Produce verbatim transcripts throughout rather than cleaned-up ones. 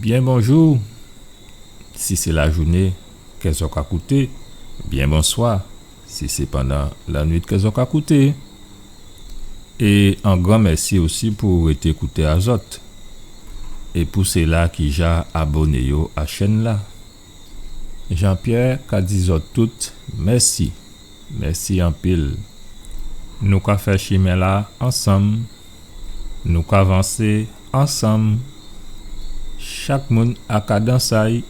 Byen bonjou, si sé lajouné kè zò ka kouté, byen bonswa, si sé pandan lannuit kè zò ka kouté. É on gran mèsi osi pou rété kouté a zòt. É pou séla ki ja aboné yo a chèn-la. Jean-Pierre ka di zòt tout mèsi. Mèsi anpil. Nou ka fè chimen-la ansanm. Nou ka vansé ansanm. Chak moun a kadans a-y.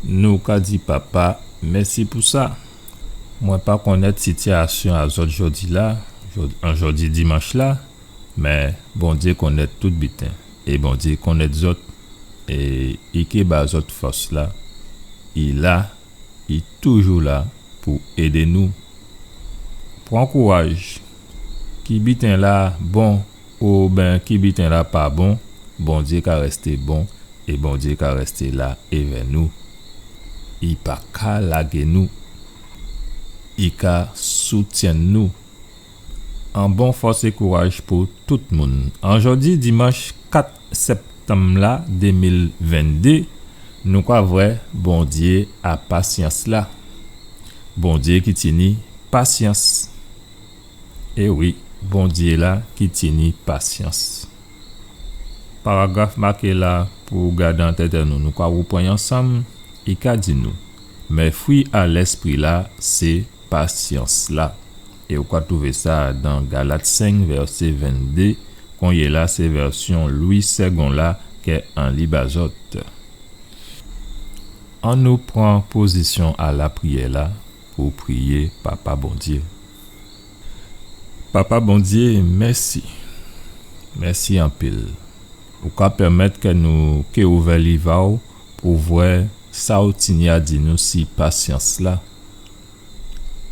Nou ka di Papa mèsi pou sa. Mwen pa konnèt sitiyasyon a zòt jòdi-la, jò-, an jòdi dimanch-la, mé Bondyé konnèt tout biten, é Bondyé konnèt zòt, é i ké ba zòt fòs-la, i la, i toujou la pou édé nou. Pran kouraj, ki biten-la bon oben ki biten-la pa bon, Bondyé ka rèsté bon, é Bondyé ka rèsté la évè nou. I pa ka lagé nou. I ka soutyenn nou. On bon fòs é kouraj pou tout moun. An jòdi dimanch kat sèptanm-la dé mil venndé, nou ka vwè Bondyé a pasyans-la. Bondyé ki tini pasyans. É wi, Bondyé-la ki tini pasyans. Paragraf maké-la pou gadé an tèt an nou, nou ka rèpran ansanm, i ka di nou, mé fwi a Lèspri-la sé pasyans-la. É ou ka twouvé sa dan Galat senk, vèsé venndé, konyéla sé vèsyon Lwi Sègon la kè an li ba zòt. Annou pran pozisyon a lapriyè-la pou priyé Papa Bondyé. Papa Bondyé, mèsi. Mèsi anpil. Ou ka pèmèt kè nou ké ouvè liv a-w pou vwè sa ou tini a di nou si pasyans-la.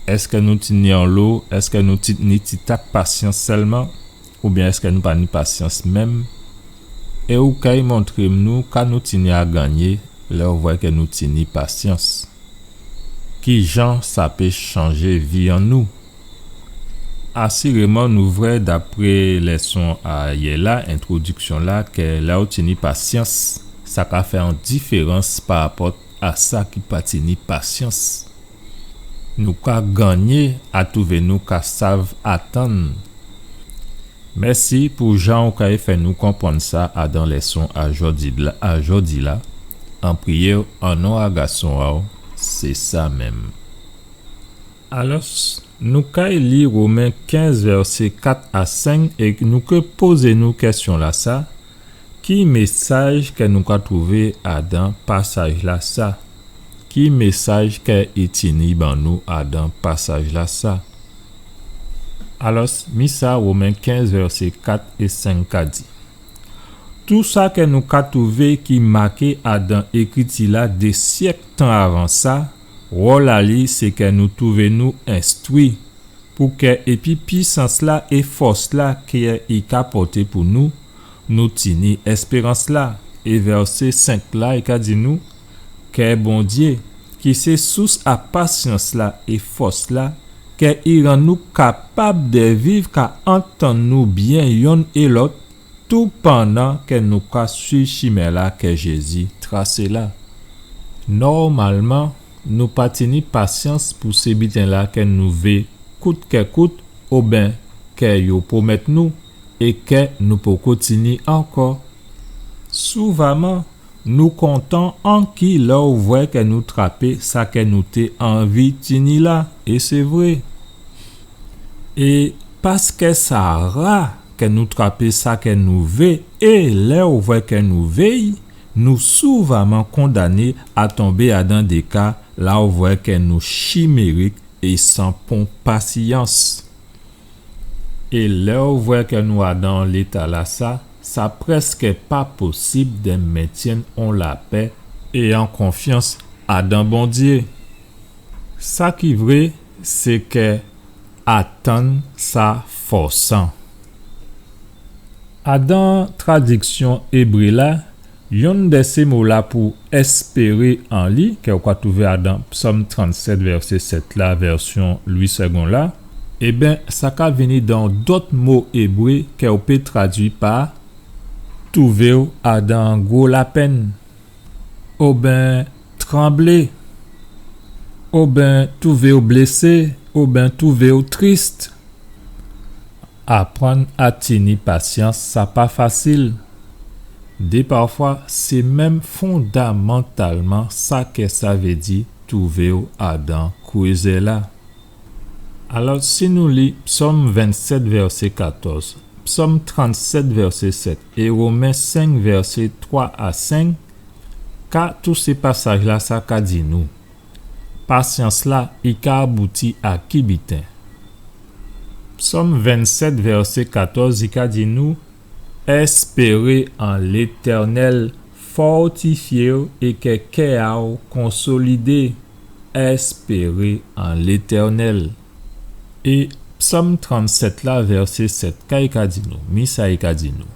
Èskè nou tini anlo, èskè nou tini titak pasyans sèlman, oubyen èskè nou pa ni pasyans menm? É ou kay montré nou ka nou tini a gannyé lè ou vwè kè nou tini pasyans. Kijan sa pé chanjé vi an nou? Asiréman, nou vwè dapré lèson a yè-la, entwodiksyon-la, kè lè ou tini pasyans, sa ka fè on diférans parapòt a sa ki pa tini pasyans. Nou ka gannyé a twouvé nou ka sav atann. Mèsi pou jan ou kay fè nou konprann sa adan lèson a jòdi-la, a jòdi-la. An priyé-w an non a Gason a-w, sé sa menm. Alòs, nou kay li Women kenz, vèsé kat a senk, é nou ké pozé nou kèsyon-lasa, ki mésaj kè nou ka twouvé adan pasaj-lasa? Ki mésaj kè i tini ban nou adan pasaj-lasa? Alòs, mi sa Women kenz, vèsé kat é senk ka di. Tou sa kè nou ka twouvé ki maké adan Ékriti-la dé syèk tan avan sa, wòl a li sé kè nou twouvé nou enstwi, pou kè épi pwisans-la é fòs-la kè i ka pòté pou nou, nou tini èspérans-la. É vèsé senk la, i ka di nou, kè Bondyé, ki sé sous a pasyans-la é fòs-la, kè i rann nou kapab dè viv ka antann nou byen yonn é lòt, toupandan kè nou ka swiv chimen-la kè Jézi trasé la. Nòmalman, nou pa tini pasyans pou sé biten-la kè nou vé kout kè kout, oben kè yo pwomèt nou é kè nou poko tini ankò. Souvaman, nou kontan anki lè ou vwè kè nou trapé sa kè nou té anvi tini la, é sé vré. É paskè sa ra kè nou trapé sa kè nou vé, é lè ou vwè kè nou vé'y, nou souvaman kondané a tonbé adan dé ka la ou vwè kè nou chimérik é san pon pasyans. É lè ou vwè kè nou adan léta-lasa, sa prèskè pa posib dè mentyenn on lapè é on konfyans adan Bondyé. Sa ki vré, sé kè atann sa fòsan. Adan tradiksyon ébré la, yonn dè sé mo-la pou èspéré an li, kè ou ka twouvé adan Psòm trannsèt, vèsé sèt la, vèsyon Lwi Sègon la, ében, sa ka vini dan dòt mo ébré kè ou pé tradui pa twouvé'w adan gwo lapenn, oben tranblé, oben twouvé'w blésé, oben twouvé'w tris. Aprann a tini pasyans, sa pa fasil. Dé pafwa, sé menm fondamantalman sa kè sa vé di twouvé'w adan kwézé-la. Alò, si nou li Psòm vennsèt, vèsé katòz, Psòm trannsèt, vèsé sèt, é Women senk, vèsé twa a senk, ka tout sé pasaj-lasa ka di nou? Pasyans-la, i ka abouti a ki biten? Psòm vennsèt, vèsé katòz, i ka di nou, Èspéré an Létènèl, fòtifyé'w é kè kè a'w konsolidé. Èspéré an Létènèl. É Psòm trannsèt la, vèsé sèt, ka i ka di nou? Mi sa i ka di nou.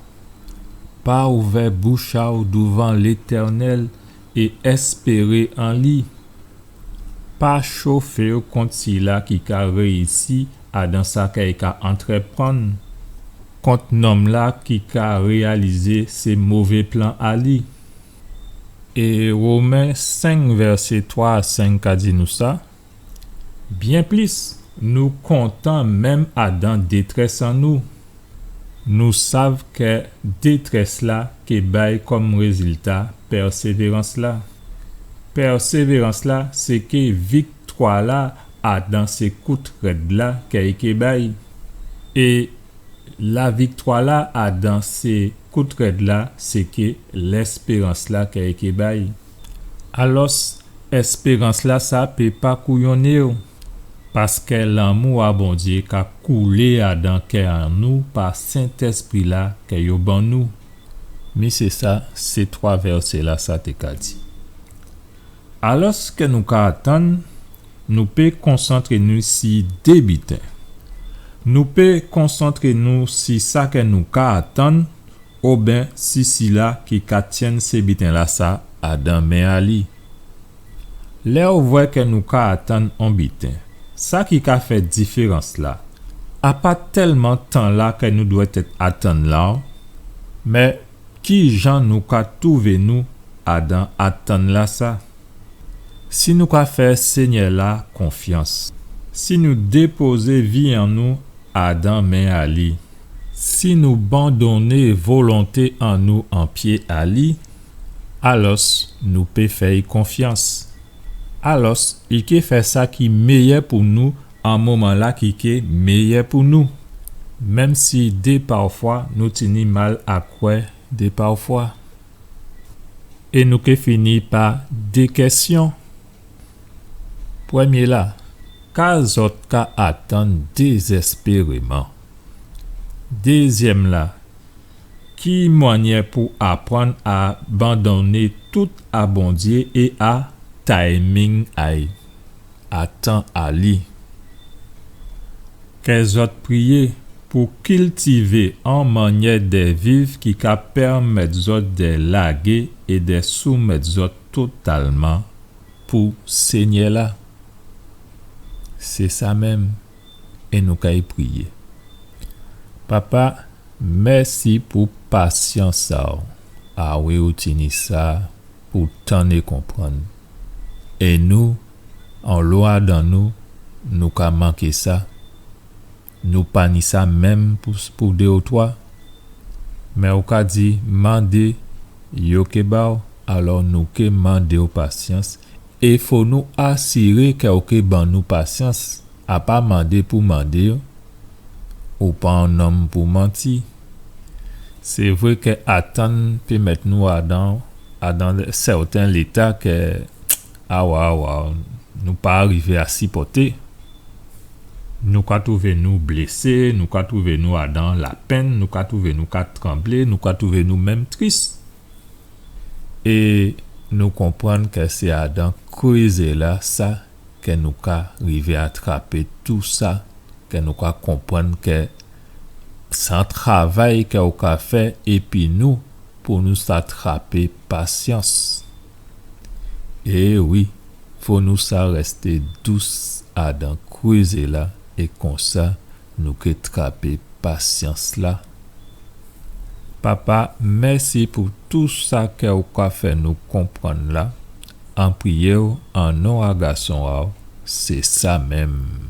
Pa ouvè bouch a'w douvan Létènèl é èspéré an li. Pa chofé'w kont sila ki ka réyisi adan sa kè i ka antrèprann, kont nonm-la ki ka réyalizé sé mové plan a li. É Women senk, vèsé twa a senk ka di nou sa, byen plis, nou kontan menm adan détrès an nou. Nou sav kè détrès-la ké bay kòm rézilta pèsévérans-la. Pèsévérans-la, sé ké viktwa-la adan sé kout rèd-la kè i ké bay. É laviktwa-la adan sé kout rèd-la, sé ké lèspérans-la kè i ké bay. Alòs, èspérans-lasa pé pa kouyonné'w, paskè lanmou a Bondyé ka koulé adan kè an nou pa Sentèspri-la kè yo ban nou. Mi sé sa, sé twa vèsé-lasa té ka di. Alòskè nou ka atann, nou pé konsantré nou si dé biten. Nou pé konsantré nou si sa kè nou ka atann, oben si sila ki ka tyenn sé biten-lasa adan men a li. Lè ou vwè kè nou ka atann on biten, sa ki ka fè diférans-la, a pa tèlman tan-la kè nou dwèt èt atann la, mé kijan nou ka twouvé nou adan atann-lasa? Si nou ka fè Sényè-la konfyans, si nou dépozé vi an nou adan men a li, si nou bandonné volonté an nou an pyé a li, alòs nou pé fè'y konfyans. Alòs, i ké fè sa ki méyè pou nou an moman-la ki ké méyè pou nou, menm si dé pafwa nou tini mal a kwè dé pafwa. É nou ké fini pa dé kèsyon. Prèmyé-la, ka zòt ka atann dézèspéréman? Dézyèm-la, ki mannyè pou aprann a bandonné tout a Bondyé é a timing a'y, a tan a li? Kè zòt priyé pou kiltivé on mannyè dè viv ki ka pèmèt zòt dè lagé é dè soumèt zòt totalman pou Sényè-la. Sé sa menm, é nou kay priyé. Papa, mèsi pou pasyans a'w. A wi, ou tini sa pou tann é konprann. É nou, onlo adan nou, nou ka manké sa. Nou pa ni sa menm pou, pou dé ou twa. Mé ou ka di, mandé, yo ké ba'w, alò nou ké mandé'w pasyans. É fò nou asiré kè ou ké ban nou pasyans, a pa mandé pou mandé, ou pa on nonm pou manti. Sé vré kè atann pé mèt nou adan, adan sèten léta kè, awa, awa, nou pa rivé a sipòté. Nou ka twouvé nou blésé, nou ka twouvé nou adan lapenn, nou ka twouvé nou ka tranblé, nou ka twouvé nou menm tris. É nou konprann kè sé adan krézé-la sa kè nou ka rivé atrapé tousa, kè nou ka konprann kè sé on travay kè ou ka fè épi nou pou nou sa trapé pasyans. É wi, fò nou sa rèsté dous adan krézé-la é konsa nou ké trapé pasyans-la. Papa, mèsi pou tou sa kè ou ka fè nou konprann la. An priyé'w an non a gason a'w, sé sa menm.